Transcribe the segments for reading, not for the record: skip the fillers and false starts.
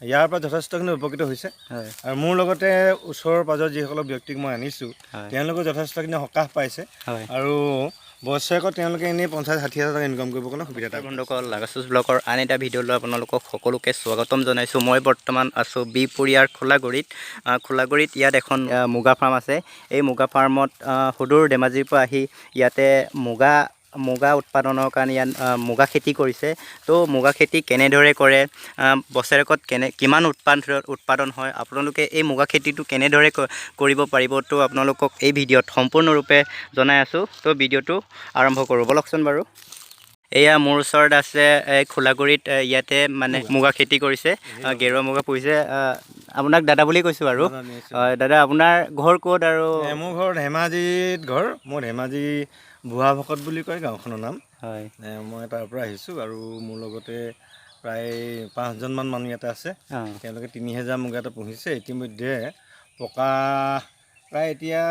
ইয়াৰ পৰা যথেষ্টখিনি উপকৃত হৈছে। হয়। আৰু মোৰ লগতে ওচৰৰ পাঁজৰ যিসকল ব্যক্তিক মই আনিছোঁ, হয়। তেওঁলোকেও যথেষ্টখিনি সকাহ পাইছে। হয়। আৰু বছৰেকত তেওঁলোকে এনেই 50-60 হাজাৰ টকা ইনকাম কৰিবৰ কাৰণে সুবিধা এটা। বন্ধুসকল, লাগাচুচ ব্লগৰ আন এটা ভিডিঅ'লৈ আপোনালোকক সকলোকে স্বাগতম জনাইছোঁ। মই বৰ্তমান আছোঁ বিহপুৰীয়াৰ খোলাগুৰিত। খোলাগুৰিত ইয়াত এখন মুগা ফাৰ্ম আছে। এই মুগা ফাৰ্মত সুদূৰ ধেমাজিৰ পৰা আহি ইয়াতে মুগা উৎপাদনৰ কাৰণে ইয়াত মুগা খেতি কৰিছে। তো মুগা খেতি কেনেদৰে কৰে, বছৰেকত কিমান উৎপাদন হয়, আপোনালোকে এই মুগা খেতিটো কেনেদৰে কৰিব পাৰিব, তো আপোনালোকক এই ভিডিঅ'ত সম্পূৰ্ণৰূপে জনাই আছোঁ। তো ভিডিঅ'টো আৰম্ভ কৰোঁ ব'লকচোন বাৰু। এয়া মোৰ ওচৰত আছে, এই খোলাগুৰিত ইয়াতে মানে মুগা খেতি কৰিছে, গেৰুৱা মুগা পুহিছে। আপোনাক দাদা বুলি কৈছোঁ আৰু। হয় দাদা, আপোনাৰ ঘৰ ক'ত আৰু? মোৰ ঘৰ ধেমাজিত ঘৰ। মোৰ ধেমাজি বুঢ়া ভকত বুলি কয় গাঁওখনৰ নাম। হয়। মই তাৰ পৰা আহিছোঁ আৰু মোৰ লগতে প্ৰায় পাঁচজনমান মানুহ ইয়াতে আছে। তেওঁলোকে 3000 মুগা এটা পুহিছে। ইতিমধ্যে পকা প্ৰায় এতিয়া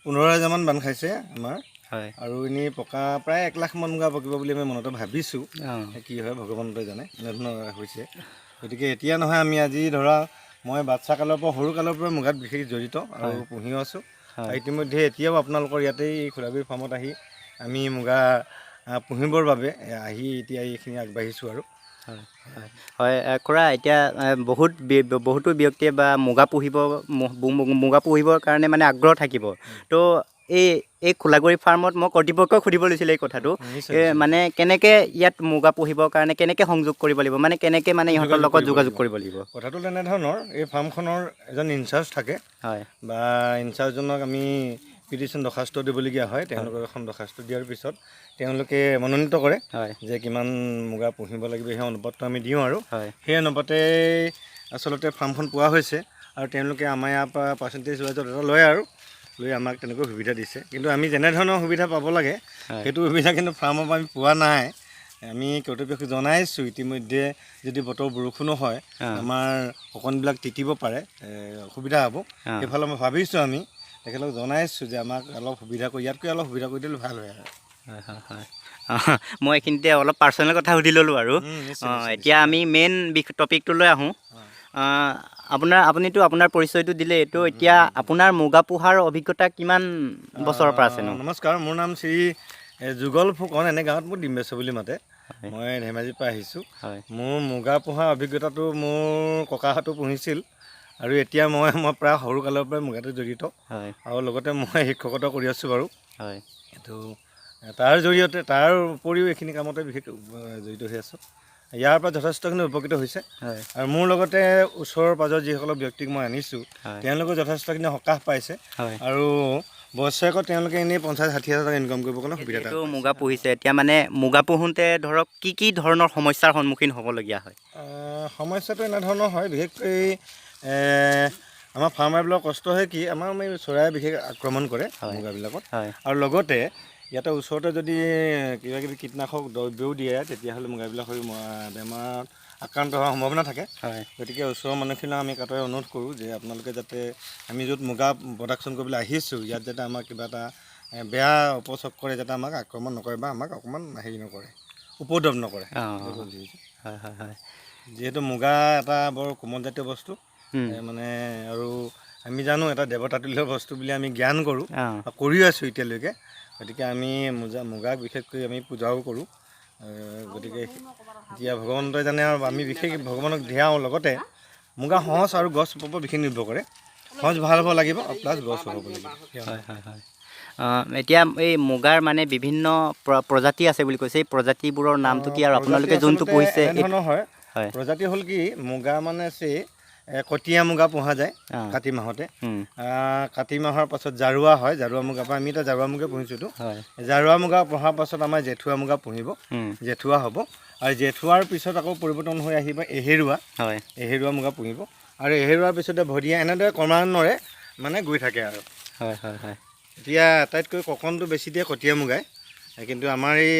15 হাজাৰমান বান্ধ খাইছে আমাৰ। হয়। আৰু এনেই পকা প্ৰায় 1 লাখমান মুগা পকিব বুলি আমি মনতে ভাবিছোঁ। কি হয় ভগৱন্তই জানে। এনেধৰণৰ হৈছে। গতিকে এতিয়া নহয়, আমি আজি ধৰা মই বাচ্ছা কালৰ পৰা, সৰু কালৰ পৰা মুগাত বিশেষ জড়িত আৰু পুহিও আছোঁ। আৰু ইতিমধ্যে এতিয়াও আপোনালোকৰ ইয়াতেই এই খোলাগুৰি ফাৰ্মত আহি আমি মুগা পুহিবৰ বাবে আহি এতিয়া এইখিনি আগবাঢ়িছোঁ আৰু। হয়, খুৰা, এতিয়া বহুতো ব্যক্তিয়ে বা মুগা পুহিবৰ কাৰণে মানে আগ্ৰহ থাকিব। তো এই এই খোলাগুৰি ফাৰ্মত মই কৰ্তৃপক্ষক সুধিব লৈছিলোঁ এই কথাটো। মানে কেনেকৈ ইয়াত মুগা পুহিবৰ কাৰণে কেনেকৈ সংযোগ কৰিব লাগিব, মানে কেনেকৈ মানে ইহঁতৰ যোগাযোগ লগত কৰিব যোগাযোগ লাগিব। কৰিব লাগিব? কথাটো তেনেধৰণৰ, এই ফাৰ্মখনৰ এজন ইনচাৰ্জ থাকে বা ইনচাৰ্জজনক আমি পিটিশ্যন, দৰ্খাস্ত দিবলগীয়া হয়। তেওঁলোকক এখন দৰ্খাস্ত দিয়াৰ পিছত তেওঁলোকে মনোনীত কৰে যে কিমান মুগা পুহিব লাগিব, সেই অনুপাতটো আমি দিওঁ আৰু সেই অনুপাতে আচলতে ফাৰ্মখন পোৱা হৈছে। আৰু তেওঁলোকে আমাৰ ইয়াৰ পৰা পাৰ্চেণ্টেজ ৱাইজত এটা লয় আৰু লৈ আমাক তেনেকৈ সুবিধা দিছে। কিন্তু আমি যেনেধৰণৰ সুবিধা পাব লাগে, সেইটো সুবিধা কিন্তু ফাৰ্মৰ পৰা আমি পোৱা নাই। আমি কৰ্তৃপক্ষক জনাইছোঁ ইতিমধ্যে, যদি বতৰ বৰষুণো হয়, আমাৰ অকণবিলাক তিতিব পাৰে, অসুবিধা হ'ব। সেইফালে মই ভাবিছোঁ, আমি তেখেতক জনাইছোঁ যে আমাক অলপ সুবিধা কৰি, ইয়াতকৈ অলপ সুবিধা কৰি দিলে ভাল হয় আৰু। হয়, মই এইখিনিতে অলপ পাৰ্চনেল কথা সুধি ল'লোঁ আৰু। নিশ্চয়। এতিয়া আমি মেইন টপিকটোলৈ আহোঁ। আপুনিতো আপোনাৰ পৰিচয়টো দিলে। এইটো এতিয়া আপোনাৰ মুগা পোহাৰ অভিজ্ঞতা কিমান বছৰৰ পৰা আছেনো? নমস্কাৰ, মোৰ নাম শ্ৰী যুগল ফুকন। এনে গাঁৱত মোক ডিম্বেশ্বৰ বুলি মাতে। মই ধেমাজিৰ পৰা আহিছোঁ। মোৰ মুগা পোহা অভিজ্ঞতাটো, মোৰ ককাহঁতো পুহিছিল আৰু এতিয়া মই প্ৰায় সৰু কালৰ পৰাই মুগাতে জড়িত। আৰু লগতে মই শিক্ষকতা কৰি আছোঁ বাৰু। এইটো তাৰ জৰিয়তে, তাৰ উপৰিও এইখিনি কামতে বিশেষ জড়িত হৈ আছোঁ। ইয়াৰ পৰা যথেষ্টখিনি উপকৃত হৈছে। আৰু মোৰ লগতে ওচৰৰ পাঁজৰ যিসকল ব্যক্তিক মই আনিছোঁ, তেওঁলোকেও যথেষ্টখিনি সকাহ পাইছে। আৰু বছৰেকত তেওঁলোকে এনেই 50-60 হাজাৰ টকা ইনকাম কৰিবৰ কাৰণে সুবিধা এটা যিহেতু মুগা পুহিছে, এতিয়া মানে মুগা পুহোঁতে ধৰক কি কি ধৰণৰ সমস্যাৰ সন্মুখীন হ'বলগীয়া হয়? সমস্যাটো এনেধৰণৰ হয়, বিশেষকৈ আমাৰ ফাৰ্মাৰবিলাকৰ কষ্ট হয় কি, আমাৰ এই চৰাই বিশেষ আক্ৰমণ কৰে মুগাবিলাকত। আৰু লগতে ইয়াতে ওচৰতে যদি কিবা কিবি কীটনাশক দ্ৰব্যও দিয়ে, তেতিয়াহ'লে মুগাবিলাক হৈ বেমাৰত আক্ৰান্ত হোৱাৰ সম্ভাৱনা থাকে। গতিকে ওচৰৰ মানুহখিনিক আমি কাতৰে অনুৰোধ কৰোঁ যে আপোনালোকে যাতে আমি য'ত মুগা প্ৰডাকশ্যন কৰিবলৈ আহিছোঁ, ইয়াত যাতে আমাক কিবা এটা বেয়া উপচক্ৰৰে যাতে আমাক আক্ৰমণ নকৰে বা আমাক অকণমান হেৰি নকৰে, উপদ্ৰৱ নকৰে। সেইটো ক'ব বিচাৰিছোঁ। হয় হয় হয় যিহেতু মুগা এটা বৰ কোমলজাতীয় বস্তু, মানে আৰু আমি জানো এটা দেৱতাতুল্য বস্তু বুলি আমি জ্ঞান কৰোঁ বা কৰিও আছোঁ এতিয়ালৈকে। গতিকে আমি মুগাক বিশেষকৈ আমি পূজাও কৰোঁ। গতিকে এতিয়া ভগৱন্তই জানে আৰু আমি বিশেষ ভগৱানক ধিয়াওঁ। লগতে মুগা সঁচ আৰু গছ ওপৰত বিশেষ নিৰ্ভৰ কৰে। সঁচ ভাল হ'ব লাগিব আৰু প্লাছ গছ হ'ব লাগিব। হয় হয় হয় এতিয়া এই মুগাৰ মানে বিভিন্ন প্ৰজাতি আছে বুলি কৈছে। এই প্ৰজাতিবোৰৰ নামটো কি আৰু আপোনালোকে প্ৰজাতি যোনটো আচলতে পুহিছে এনেধৰণৰ হয়। প্ৰজাতি হ'ল কি, মুগা মানে কটীয়া মুগা পোহা যায় কাতি মাহতে। কাতি মাহৰ পাছত জাৰুৱা হয়। জাৰুৱা মুগা পৰা আমি এতিয়া জাৰুৱা মুগা পুহিছোঁতো। জাৰুৱা মুগা পোহাৰ পাছত আমাৰ জেঠুৱা মুগা পুহিব, জেঠুৱা হ'ব আৰু জেঠুৱাৰ পিছত আকৌ পৰিৱৰ্তন হৈ আহিব এহেৰুৱা। এহেৰুৱা মুগা পুহিব আৰু এহেৰুৱাৰ পিছতে ভদিয়া, এনেদৰে ক্ৰমান্বয়ে মানে গৈ থাকে আৰু। হয় হয় হয় এতিয়া আটাইতকৈ ককনটো বেছি দিয়ে কটীয়া মুগাই। কিন্তু আমাৰ এই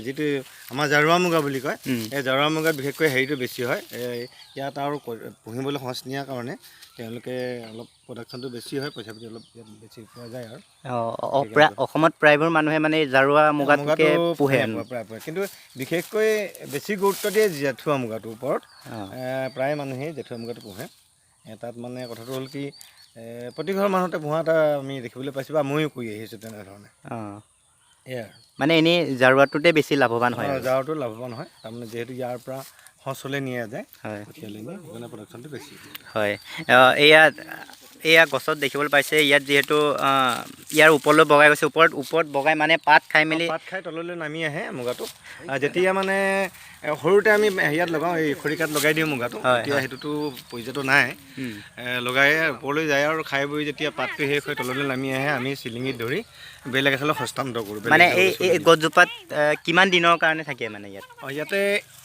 যিটো আমাৰ জাৰুৱা মুগা বুলি কয়, এই জাৰুৱা মুগাত বিশেষকৈ হেৰিটো বেছি হয়। এই ইয়াত আৰু পুহিবলৈ সঁচ নিয়াৰ কাৰণে তেওঁলোকে অলপ প্ৰডাকশ্যনটো বেছি হয়, পইচা পাতি অলপ ইয়াত বেছি পোৱা যায় আৰু। অঁ, প্ৰায় অসমত প্ৰায়বোৰ মানুহে মানে এই জাৰুৱা মুগাটোকে মুগাটো পোহে। প্ৰায় পোহে, কিন্তু বিশেষকৈ বেছি গুৰুত্ব দিয়ে জেঠুৱা মুগাটোৰ ওপৰত। প্ৰায় মানুহেই জেঠুৱা মুগাটো পোহে। তাত মানে কথাটো হ'ল কি, প্ৰতি ঘৰ মানুহতে পোহা এটা আমি দেখিবলৈ পাইছোঁ বা ময়ো কৰি আহিছোঁ তেনেধৰণে। এয়াই আৰু। মানে এনেই জাৰুৱাটোতে বেছি লাভৱান হয়? জাৰুৱাটো লাভৱান হয়, তাৰমানে যিহেতু ইয়াৰ পৰা সঁচলৈ নিয়া যায়, হয়, পঠিয়ালৈ নিয়ে, সেইকাৰণে প্ৰডাকশ্যনটো বেছি হয়। এয়া এয়া গছত দেখিবলৈ পাইছে, ইয়াত যিহেতু ইয়াৰ ওপৰলৈ বগাই গৈছে, ওপৰত ওপৰত বগাই মানে পাত খাই মেলি পাত খাই তললৈ নামি আহে মুগাটো। যেতিয়া মানে সৰুতে আমি হেৰিয়াত লগাওঁ, এই খৰিকাত লগাই দিওঁ মুগাটো, তেতিয়া সেইটোতো পৰ্যায়টো নাই, লগাই ওপৰলৈ যায় আৰু খাই বৈ যেতিয়া পাতটো শেষ হৈ তললৈ নামি আহে, আমি চিলিঙিত ধৰি বেলেগ এঠাইলৈ হস্তান্তৰ কৰোঁ। মানে এই এই গছজোপাত কিমান দিনৰ কাৰণে থাকে মানে ইয়াত? ইয়াতে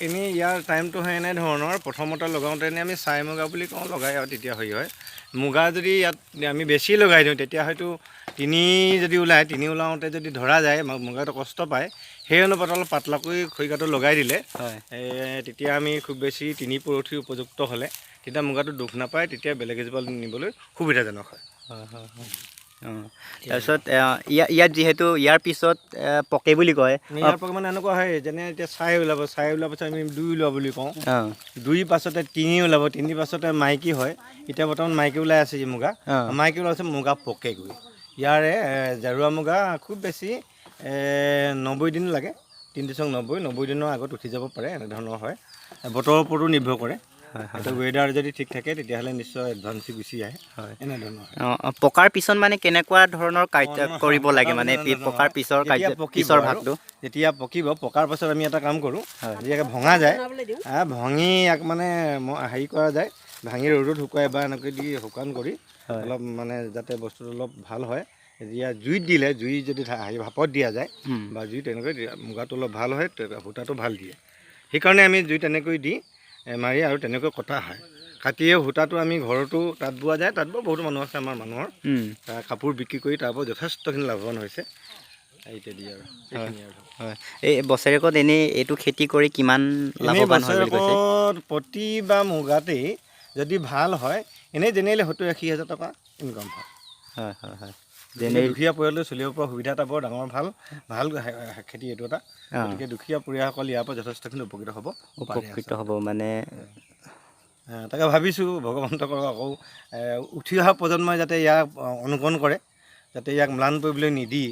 এনেই ইয়াৰ টাইমটো হয় এনেধৰণৰ, প্ৰথমতে লগাওঁতে এনেই আমি চাই মুগা বুলি কওঁ, লগাই আৰু তেতিয়া হেৰি হয়। মুগা যদি ইয়াত আমি বেছি লগাই দিওঁ, তেতিয়া হয়তো তিনি যদি ওলায়, তিনি ওলাওঁতে যদি ধৰা যায় মুগাটো কষ্ট পায়, সেই অনুপাত অলপ পাতলাকৈ খৰিকাটো লগাই দিলে তেতিয়া আমি খুব বেছি 3 পৰঠি উপযুক্ত হ'লে তেতিয়া মুগাটো দুখ নাপায়, তেতিয়া বেলেগ এজোপা নিবলৈ সুবিধাজনক হয়। তাৰপিছত ইয়াত যিহেতু ইয়াৰ পিছত পকে বুলি কয়। ইয়াৰ পকে মানে এনেকুৱা হয়, যেনে এতিয়া ছাই ওলাব, ছাই ওলোৱাৰ পাছত আমি দুই ওলোৱা বুলি কওঁ, দুই পাছতে তিনি ওলাব, তিনি পাছতে মাইকী হয়। এতিয়া বৰ্তমান মাইকী ওলাই আছে যি মুগা, মাইকী ওলাই আছে, মুগা পকেগৈ। ইয়াৰে জাৰুৱা মুগা খুব বেছি 90 দিন লাগে, 3 ছক 90 দিনৰ আগত উঠি যাব পাৰে, এনেধৰণৰ হয়। বতৰৰ ওপৰতো নিৰ্ভৰ কৰে, ৱেডাৰ যদি ঠিক থাকে তেতিয়াহ'লে নিশ্চয় এডভান্স গুচি আহে, এনেধৰণৰ। পকাৰ পিছত মানে কেনেকুৱা ধৰণৰ কাৰ্য কৰিব লাগে, মানে পকাৰ পিছৰ কাৰ্য, পিছৰ ভাগটো যেতিয়া পকিব, পকাৰ পাছত আমি এটা কাম কৰোঁ, যেতিয়া ভঙা যায়, ভঙি ইয়াক মানে হেৰি কৰা যায়, ভাঙি ৰ'দত শুকুৱাই বা এনেকৈ দি শুকান কৰি অলপ মানে যাতে বস্তুটো অলপ ভাল হয়। যেতিয়া জুইত দিলে, জুই যদি হেৰি ভাপত দিয়া যায় বা জুই তেনেকৈ মুগাটো অলপ ভাল হয়, সূতাটো ভাল দিয়ে, সেইকাৰণে আমি জুই তেনেকৈ দি মাৰি আৰু তেনেকৈ কটা হয়। কাটিয়ে সূতাটো আমি ঘৰতো তাঁত বোৱা যায়, তাঁত বোৱা বহুত মানুহ আছে আমাৰ মানুহৰ, কাপোৰ বিক্ৰী কৰি তাৰ পৰা যথেষ্টখিনি লাভৱান হৈছে ইত্যাদি আৰু এইখিনি আৰু। হয়, এই বছৰেকত এনেই এইটো খেতি কৰি কিমান লাভৱান হয় বুলি কৈছে? বছৰেকত প্ৰতি বা মুগাতেই যদি ভাল হয়, এনেই জেনেৰেলি 70-80 হাজাৰ টকা ইনকাম হয়। হয় হয় হয়, যেনে দুখীয়া পৰিয়াললৈ চলিব পৰা সুবিধা এটা বৰ ডাঙৰ ভাল ভাল খেতি এইটো এটা। গতিকে দুখীয়া পৰিয়ালসকল ইয়াৰ পৰা যথেষ্টখিনি উপকৃত হ'ব, উপকৃত হ'ব মানে। তাকে ভাবিছোঁ ভগৱন্তক আকৌ উঠি অহা প্ৰজন্মই যাতে ইয়াক অনুকৰণ কৰে, যাতে ইয়াক ম্লান পৰিবলৈ নিদি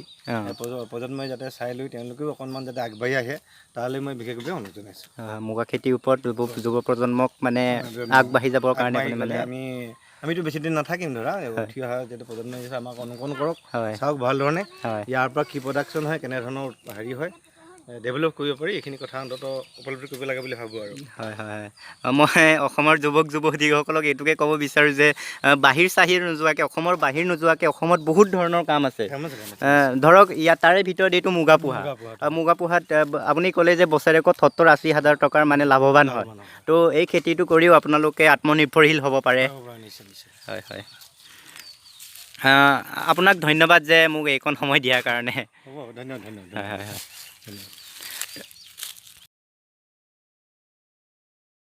প্ৰজন্মই যাতে চাই লৈ তেওঁলোকেও অকণমান যাতে আগবাঢ়ি আহে, তালৈ মই বিশেষভাৱে অনুৰোধ জনাইছোঁ। মুগা খেতিৰ ওপৰত যুৱ প্ৰজন্মক মানে আগবাঢ়ি যাবৰ কাৰণে মানে আমিতো বেছি দিন নাথাকিম ধৰা, উঠি অহা যিটো প্ৰজন্মই আমাক অনুকৰণ কৰক, চাওক ভাল ধৰণে ইয়াৰ পৰা কি প্ৰডাকশ্যন হয়, কেনেধৰণৰ হেৰি হয়, ডেভেলপ কৰিব পাৰি, এইখিনি কথা অন্ততঃ উপলব্ধি কৰিব লাগে বুলি ভাবোঁ আৰু। হয় হয় হয়, মই অসমৰ যুৱক যুৱতীসকলক এইটোকে ক'ব বিচাৰোঁ যে বাহিৰ চাহিৰ নোযোৱাকৈ, অসমৰ বাহিৰ নোযোৱাকৈ অসমত বহুত ধৰণৰ কাম আছে। ধৰক ইয়াত তাৰে ভিতৰত এইটো মুগা পোহা, মুগা পোহাত আপুনি ক'লে যে বছৰেকত 70-80 হাজাৰ টকাৰ মানে লাভৱান হয়, তো এই খেতিটো কৰিও আপোনালোকে আত্মনিৰ্ভৰশীল হ'ব পাৰে। হয় হয়, আপোনাক ধন্যবাদ যে মোক এইকণ সময় দিয়াৰ কাৰণে। হ'ব, ধন্যবাদ ধন্যবাদ। হয় হয় হয়।